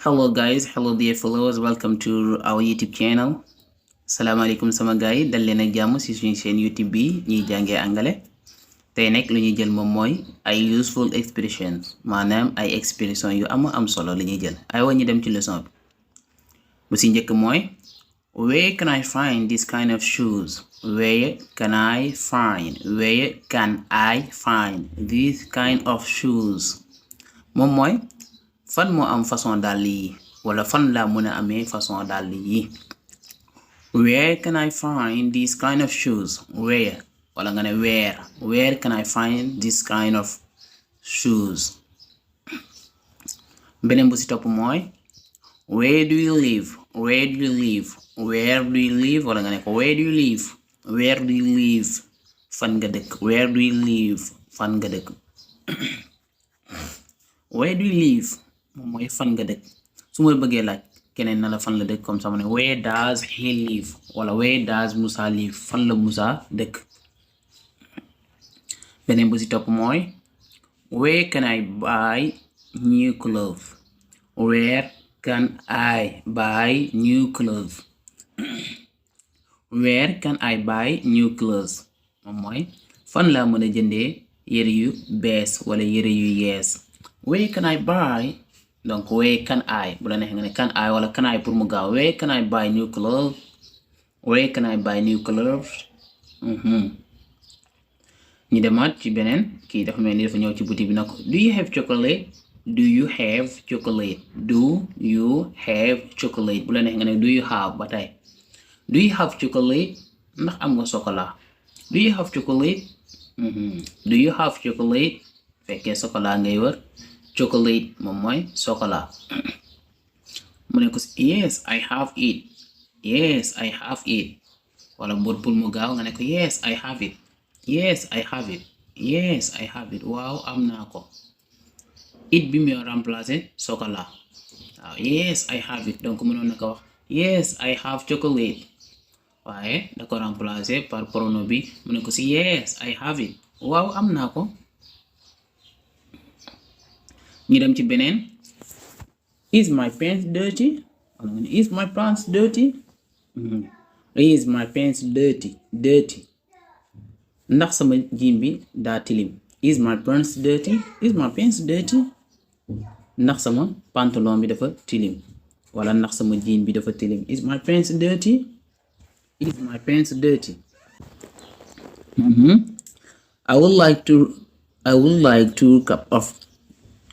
Hello guys, hello dear followers, welcome to our YouTube channel. Salaamaaleykum sama gars yi dal leen ak jàmm ci suñu chaîne YouTube bi ñuy jàngee anglais. Tey nag lu ñuy jël moom mooy ay useful expressions maanaam ay expressions yu am solo la ñuy jël. Aywa ñu dem ci leçon bi. Bu ci njëkk mooy where can I find this kind of shoes? Where can I find this kind of shoes? Moom mooy fan moo am façon dàll yi wala fan laa mën a amee façon dàll yi. Where can I find this kind of shoes? Where wala nga ne where can I find this kind of shoes? Beneen bu ci topp mooy where do you live? Where do you live? Where do you live wala nga ne ko where do you live? Where do you live? Fan nga dëkk. Where do you live? Fan nga dëkk. Where do you live? Moom mooy fan nga dëkk. Su ma bëggee laaj keneen na la fan la dëkk comme ça ma ne where does he live wala where does Musa live? Fan la Musa dëkk. Beneen bu ci topp mooy where can I buy new clothes? Where can I buy new clothes? Where can I buy new clothes? Moom mooy fan laa mën a jëndee yére yu bees wala yére yu yees. Where can I buy? Donc where can I bu la neexee nga ne can I wala can I pour mu gaaw. Where can I buy new clothes? Where can I buy new clothes? ñu demaat ci beneen kii dafa mel ni dafa ñëw ci boutique bi na ko do you have chocolate? Do you have chocolate? Do you have chocolate? Bu la neexee nga ne do you have ba tey. Do you have chocolate? Ndax am nga chocolat? Do you have chocolate? Do you have chocolate? Fekkee chocolat ngay wër. Chocolate moom mooy chocolat. mu ne ko yes I have it. Yes I have it. wala mbot pour mu gaaw nga ne ko yes I have it. Yes I have it. Yes I have it. waaw am naa ko. It bi mu remplacer chocolat. waaw yes I have it donc mënoon na ko wax yes I have chocolate. waaye da ko remplacer par pronom bi mu ne ko si yes I have it. waaw am naa ko. ñu dem ci beneen is my pants dirty? Is my pants dirty? Is my pants dirty? Ndax sama jean bi daa tilim. Is my pants dirty? Is my pants dirty? Ndax sama pantalon bi dafa tilim wala ndax sama jean bi dafa tilim. Is my pants dirty? Is my pants dirty? I would like two cup of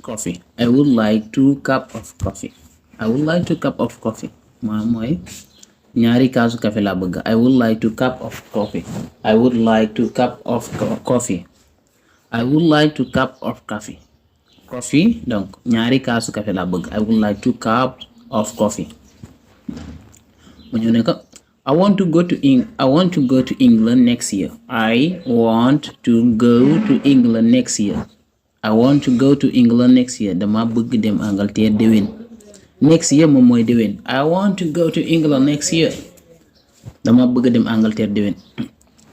coffee. I would like 2 cup of coffee. I would like 2 cup of coffee. mooy ñaari kaasu café laa bëgg. I would like 2 cup of coffee. I would like 2 cup of coffee. I would like 2 cup of coffee. Coffee donc ñaari kaasu café laa bëgg. I would like 2 cups of coffee. mu ñëw ne ko I want to go to England next year. I want to go to England next year. I want to go to England next year. Dama bëgg dem Angleterre déwén. Next year moom mooy déwén. I want to go to England next year. Dama bëgg dem Angleterre déwén.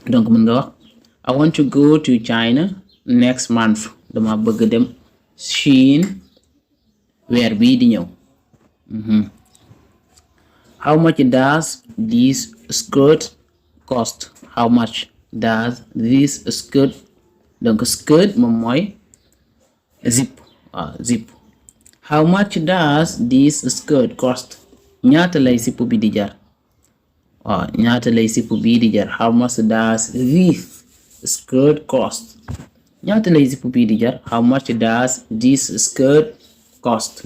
donc mën nga wax I want to go to China next month. Dama bëgg dem Chine weer bii di ñëw. How much does this skirt cost? How much does this skirt donc skirt moom mooy zip. Zip. How much does this skirt cost? ñaata lay sipp bi di jar. ñaata lay sipp bi di jar. How much does this skirt cost? ñaata lay sipp bi di jar. How much does this skirt cost?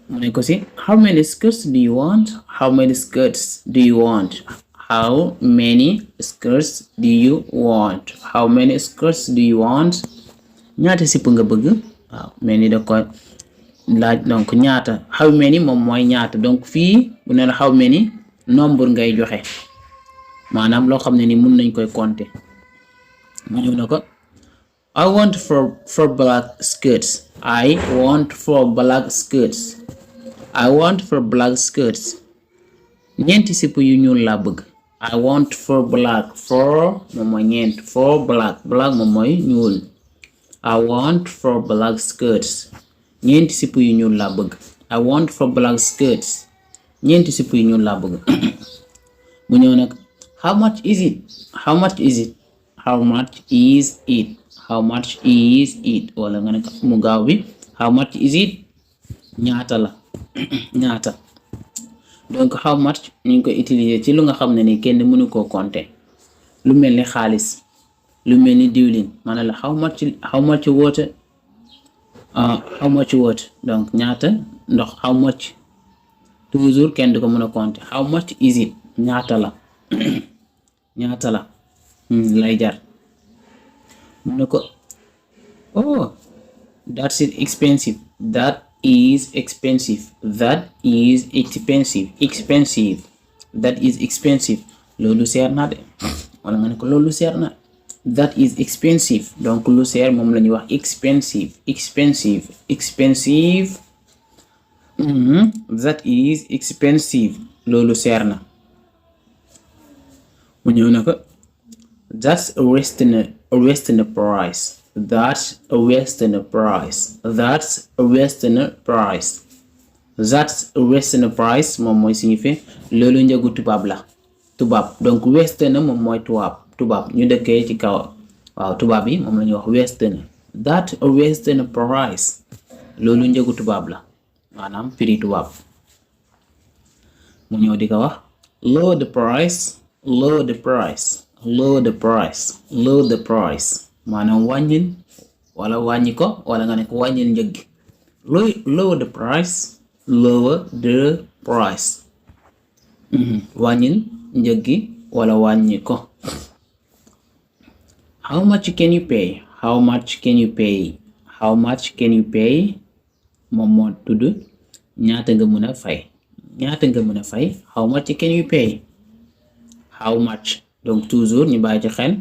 mu ne ko si how many skirts do you want? How many skirts do you want? How many skirts do you want? How many skirts do you want? ñaata sipp nga bëgg. waaw mel ni da ko laaj donc ñaata. How many moom mooy ñaata donc fii bu ne la how many nombre ngay joxe maanaam loo xam ne ni mun nañ koy compter. mu ñëw na ko I want 4 black skirts. I want 4 black skirts. I want 4 black skirts. ñeenti sipp yu ñuul laa bëgg. I want 4 black. 4 moom mooy ñeent. 4 black. Black moom mooy ñuul. I want 4 black skirts. ñeenti sipp yu ñuul laa bëgg. I want 4 black skirts. ñeenti sipp yu ñuul laa bëgg. mu ñëw nag how much is it? How much is it? How much is it? How much is it? Wala nga ne mu gaaw bi how much is it? ñaata la ñaata. donc how much ñu ngi ko utiliser ci lu nga xam ne ni kenn mënu koo compter. lu mel ni xaalis, lu mel ni diwlin maanaam la how much water. How much water donc ñaata ndox. How much toujours kenn du ko mën a compter. How much is it? ñaata la ñaata la lay jar. mu ne ko oh that's it expensive. That is expensive. That is expensive. Expensive. That is expensive. loolu seer na de wala nga ne ko loolu seer na. That is expensive donc lu seer moom la ñuy wax expensive. Expensive. Expensive. That is expensive. loolu seer na. mu ñëw na ko that's a western price. That's a western price. That's a western price. That's a western price moom mooy signifie loolu njëgu tubaab la. tubaab donc western moom mooy tubaab ñu dëkkee ci kaw waaw tubaab yi moom la ñuy wax western. That's a western price. loolu njëgu tubaab la maanaam prix tubaab. mu ñëw di ko wax lower the price. Lower the price. Lower the price. Lower the price maanaam wàññil wala wàññi ko wala nga ne ko wàññil njëg gi. Lower the price. Lower the price. wàññil njëg gi wala wàññi ko. How much can you pay? How much can you pay? How much can you pay? moom moo tudd ñaata nga mën a fay. ñaata nga mën a fay. How much can you pay? How much donc toujours ñu bàyyi ci xel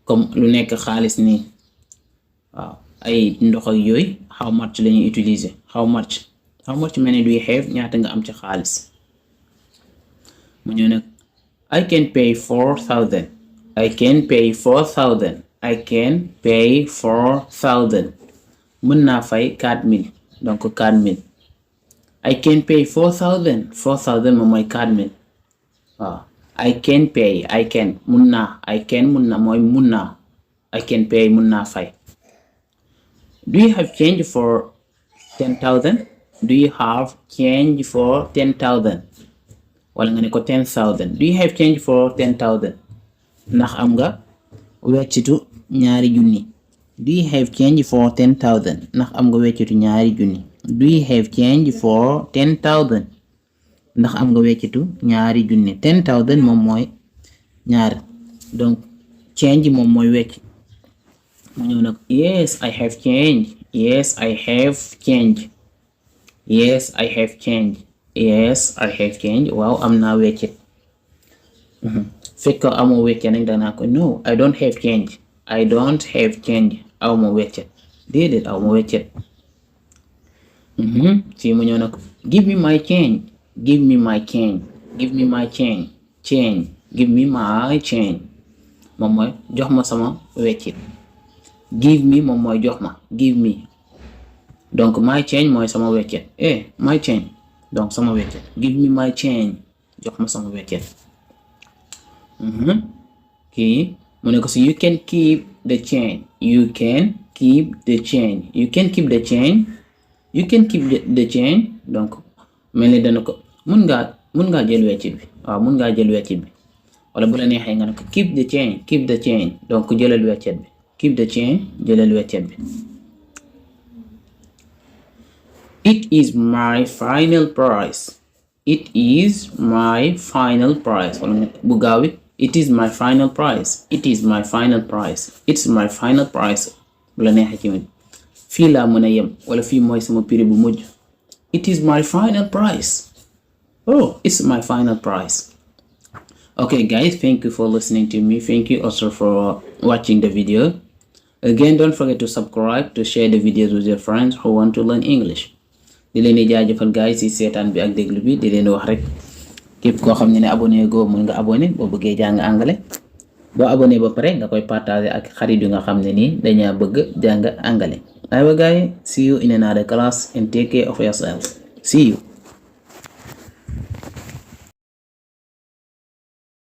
comme lu nekk xaalis nii waaw ay ndox ak yooyu how much la ñuy utiliser. How much many do you have ñaata nga am ci xaalis. mu ñëw nag I can pay 4,000. I can pay 4,000. I can pay 4,000 mën naa fay 4,000 donc 4,000. I can pay 4,000. 4,000 moom mooy 4,000 waaw. I can pay. I can mun naa. I can mun naa mooy mun naa. I can pay mun naa fay. Do you have change for 10,000? Do you have change for 10,000? wala nga ne ko 10,000. Do you have change for 10,000? ndax am nga weccitu ñaari junni. Do you have change for 10,000? ndax am nga weccitu ñaari junni. Do you have change for 10,000? ndax am nga weccitu ñaari junni. 10,000 moom mooy ñaar donc change moom mooy wecc. mu ñëw nag yes I have change. Yes I have change. Yes I have change. Yes I have change. waaw am naa weccit. fekk amoo weccit nag danaa ko no I don't have change. I don't have change. aw ma weccit déedéet aw ma weccit. fii mu ñëw nag give me my change. Give me my change. Give me my change. Change. Give me my change. moom mooy jox ma sama weccit. Give me moom mooy jox ma. Give me donc my change mooy sama weccit. My change donc sama weccit. Give me my change. jox ma sama weccit. kii mu ne ko si you can keep the change. You can keep the change. You can keep the change. You can keep the change donc mel ni dana ko mun ngaa jël weccit bi waaw mun ngaa jël weccit bi wala bu la neexee nga ne ko keep the change. Keep the change donc jëlal weccit bi. Keep the change jëlal weccit bi. It is my final price. It is my final price wala bu gaaw bi it is my final price. It is my final price. It's my final price bu la neexee ci fii laa mën a yem wala fii mooy sama prix bu mujj. It is my final price. Oh, it's my final price. Okay guys, thank you for listening to me. Thank you also for watching the video. Again, don't forget to subscribe, to share the videos with your friends who want to learn English. di leen di jaajëfal guys ci seetaan bi ak déglu bi di leen wax rek képp koo xam ne abonné go mën nga abonné boo bëggee jàng anglais. boo abonné ba pare nga koy partager ak xarit yu nga xam ne nii dañaa bëgg jàng anglais. Bye bye guys, see you in another class and take care of yourself. See you.